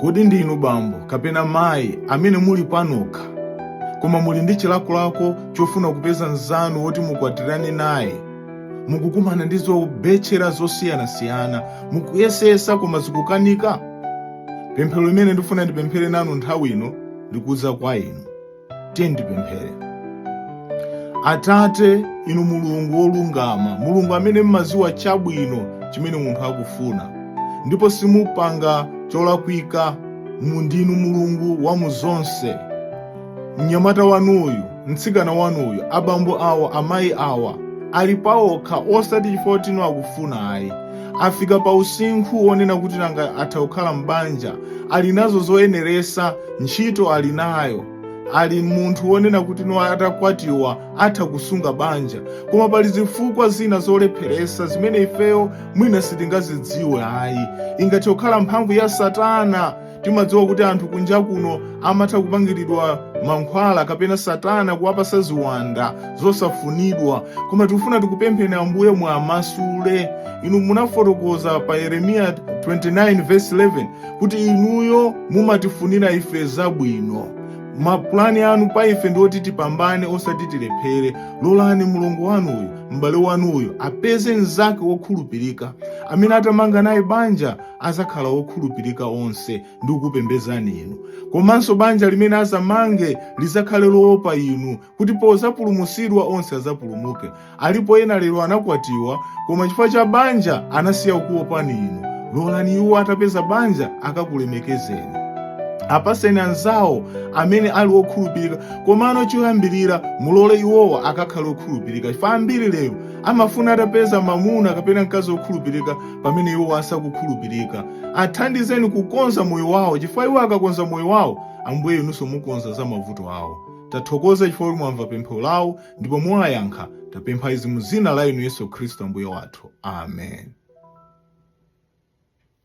Kodi ndinu bambo kapena mayi amene muli panokha koma muli ndi chilakolako chofuna kupeza mnzanu woti mukwatirane naye? Mukukumana ndi zobetchera zosiyanasiyana, mukuyesesa koma zikukanika? Pemphero limene ndifuna ndipemphere nanu nthawi ino likudza kwa inu. Tiyeni tipemphere. Atate, inu Mulungu wolungama, Mulungu amene mmaziwa chabwino chimene munthu akufuna, ndipo simupanga cholakwika, ndinu Mulungu wa muzonse. Mnyamata wanuyu, mtsikana wanuyu, abambo awa, amayi awa, ali paokha osati chifukwa choti akufuna ayi. Afika pa usinkhu wonena kuti nanga atha kukhala m'banja, ali nazo zoyeneresa, ntchito ali nayo, ali munthu wonena kuti no atakwatiwa atha kusunga banja, koma pali zifukwa zina zolepheresa zimene ifeyo mwina sitingazidziwe ayi. Ingathe kukhala mphamvu ya Satana. Timadziwa kuti anthu kunja kuno amatha kupangiridwa mankhwala kapena Satana kuwapasa ziwanda zosafunidwa, koma tikufuna tikupempheni Ambuye muwamasule. Inu munafotokoza pa Yeremiya 29 verse 11 kuti inuyo mumatifunira ife zabwino. Mapulani anu pa ife ndi oti tipambane osati tilephere. Lolani mlongo wanuyu, m'bale wanuyu apeze mnzake wokhulupirika amene atamanga naye banja azakhala wokhulupirika onse ndi kukupembezani inu. Komanso banja limene azamange lizakhale loopa inu, kuti pozapulumusidwa onse azapulumuke. Alipo ena lero anakwatiwa, koma chifukwa cha banja anasiya kukuopani inu. Lolani iwo atapeza banja akakulemekezeni. Apaseni anzawo amene ali okhulupirika, komano choyambirira mulole iwowa akakhale okhulupirika. Chifukwa ambiri lero amafuna atapeza mamuna kapena mkazi okhulupirika pamene iwo asakukhulupirika. Athandizeni kukonza moyo wawo, chifukwa iwo akakonza moyo wawo, Ambuye inunso mukonza za mavuto awo. Tathokoza chifukwa kuti mwamva pemphero lawo ndipo muwayankha. Tapempha izi mu dzina la inu Yesu Khristu Ambuye wathu. Amen.